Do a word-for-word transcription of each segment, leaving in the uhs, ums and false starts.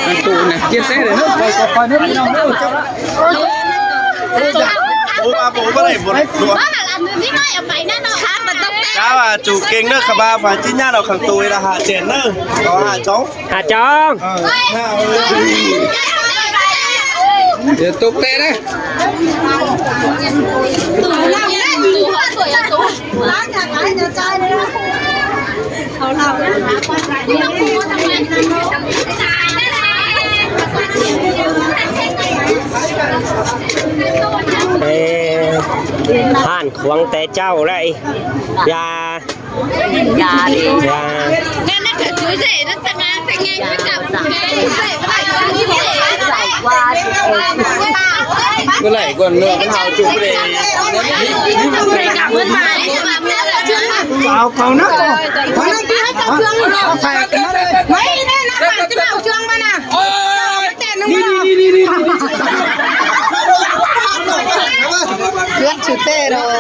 Ăn tủ này, chia sẻ để nó coi, coi, coi nước lòng nước. Ủa, ba bố có đẩy một đũa. Cháu à, chủ kinh nước khả ba phải chứ nhá, nó khẳng tủ là hạ chén nữa. Có hạ cháu. Hà Trong. Ờ, ha, ừ. Để tục tệ đấy. Ê, hẳn khuang té chau đấy. Dạ. Dạ đi. Dạ. Cái đảy còn nữa, cái nào chụp về. Áo phao nó. Nó phải cái nó đây. Mấy đây nó phải cái nào chuông mà nè. Đi, đi, đi, đi, đi. Cướp chữ tê rồi.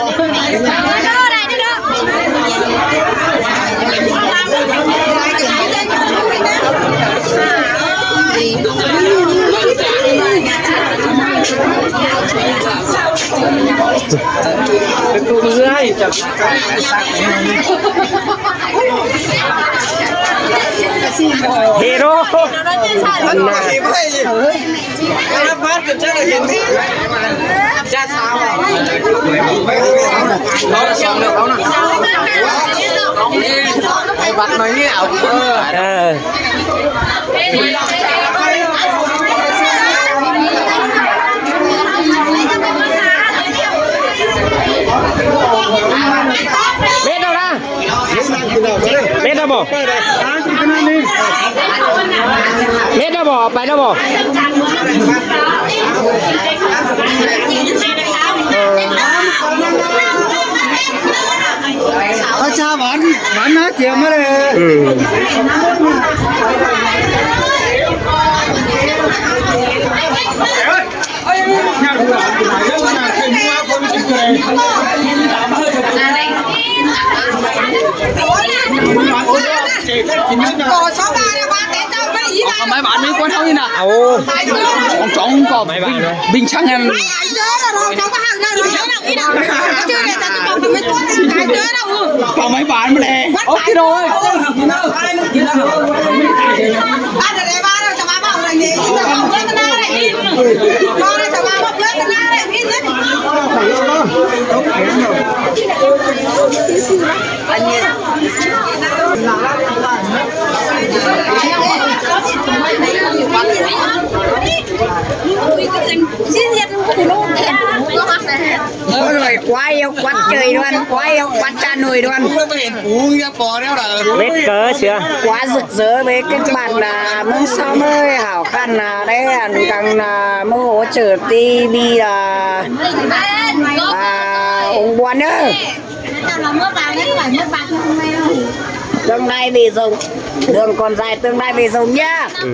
Hero. Cái bắt nói nhiều. Ờ. Mết đâu đó? Mết đâu bỏ? Mết đâu bỏ? Phải đâu bỏ? Có cha bán, bán nát chiếm mất rồi. Ừ. Có máy bán mấy con hông như nào? Ồ. Ông chó không có máy bán bình, bình xăng ăn. Có máy bán mà nè. Ốc cái đồ ơi. Ôi, quá yêu quán chơi luôn, quá yêu quán cha nuôi luôn. Mết cớ xưa. Quá rực rỡ với các bạn, à, Mông Sông ơi, hảo khăn, à, đấy, à, căng, à, mô hỗ trợ ti vi, à, à, ông Buôn ơi. Tương lai về rồng, đường còn dài, tương lai về rồng nhá. Ừ.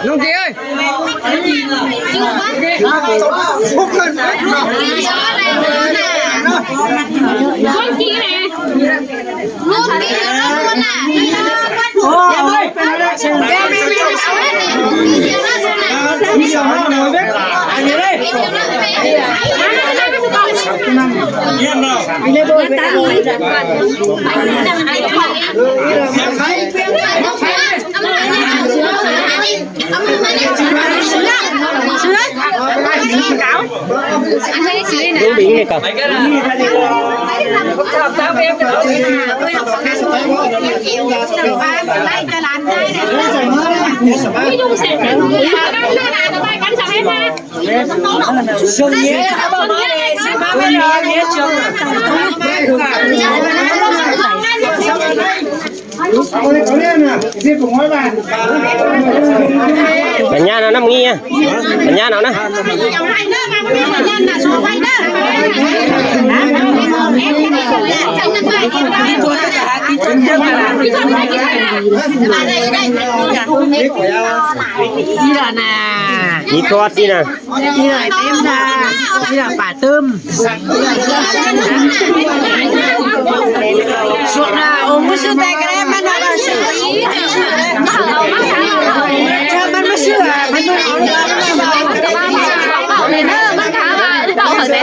Lông Kỳ ơi. Lông Kỳ này. Đúng bình này cả. Bánh nha nó năm nghi à. Bánh nha nó nè. Ý thoát đi nè. Đi là nêm ra, đi là pả tưm. Suốt là ôm cái sư tay cái đấy, mà nó là sư. Cho mình mà sư à, mình mà ôm nó là sư. Ai này.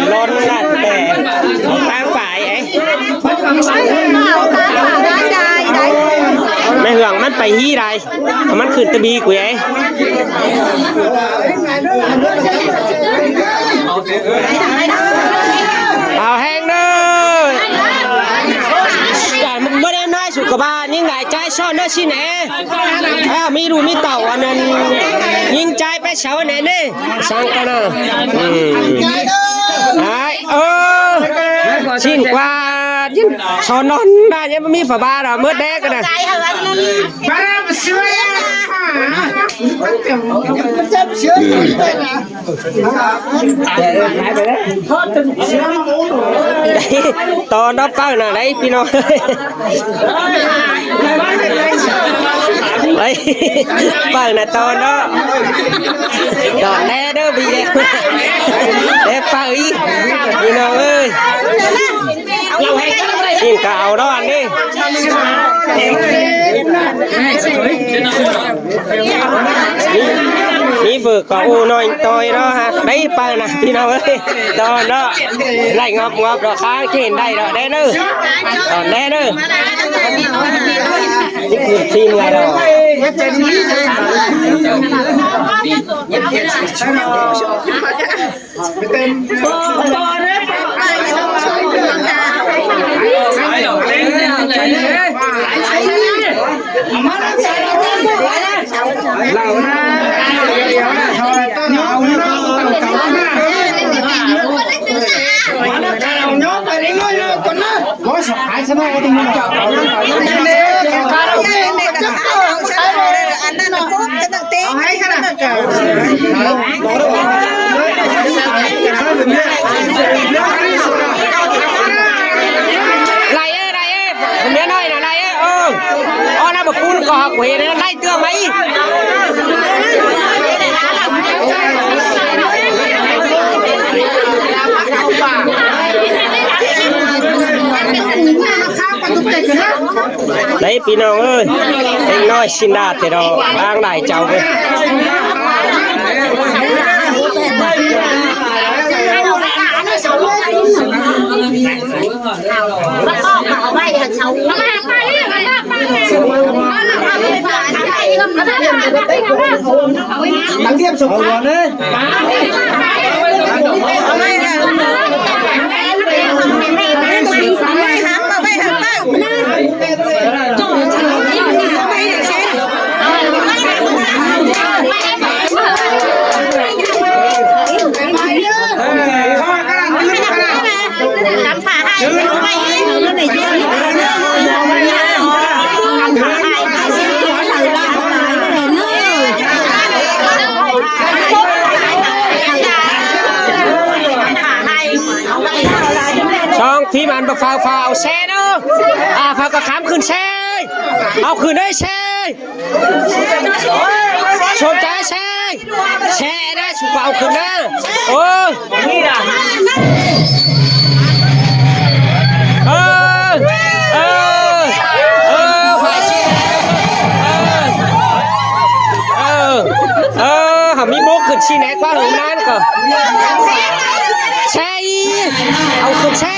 Lon lặt đẻ, táng phải ấy. Mẹ Hương mắn pay hí đai. Mắn khửn tơ bi quỷ ấy. Hảo hang đơ. Mưa đêm nay sụt cả ba, nhưng đại trai son nó xin é. À, mi đu mi tàu, anh nên, nhưng trai bé sáu này nè. Sang con à. Ừ. Đấy, ơ. Xin qua, nhưng son non, ba, nhưng mi phải ba rồi, mướt đét rồi nè. Tón đắp pao nả đáy, ꞌpi ꞌnọng. Đáy, pao nả tón đắp. Tón đé đơ ꞌpi ꞌnọng. Đé pao ꞌí, ꞌpi ꞌnọng ơi. Xin cảo đó ăn đi. Ní ꞌvự ꞌcọ u ꞌnọi ꞌtoi đó ha. Đáy pao nả ꞌpi ꞌnọng ơi. Tón đó. Đảy ngọp ngọp đó kháng chên đảy đó. Đé ꞌnớ. Tón đé ꞌnớ. Ní ꞌcự xin ngay đó. Lai ơi, lai ơi, ꞌmía ꞌnọi nả lai ơi, ơ. Ó nả báu ꞌcun ꞌcọ quế nả lai tưa ꞌmí. Ê, ꞌpi ꞌnọng ơi, ꞌtếng ꞌnọi ꞌsịn đa ꞌtẹ đó, ꞌváng lai chảu ꞌcứ. Song phím ăn báu phao phao ꞌchẹ ꞌnớ. À, phao ꞌcọ khám khửn ꞌchẹ. Au khửn ꞌnớ ꞌchẹ. Sôm ta ꞌchẹ. ꞌChẹ ꞌnớ, sung ꞌcọ au khửn ꞌnớ. Ô. Ơ. Ơ. Ơ. Ơ. Ơ. Hảư ꞌmí bốc khửn ꞌchí né ꞌquá hảư ꞌnán ꞌcọ. ꞌChẹ. Au khửn ꞌchẹ.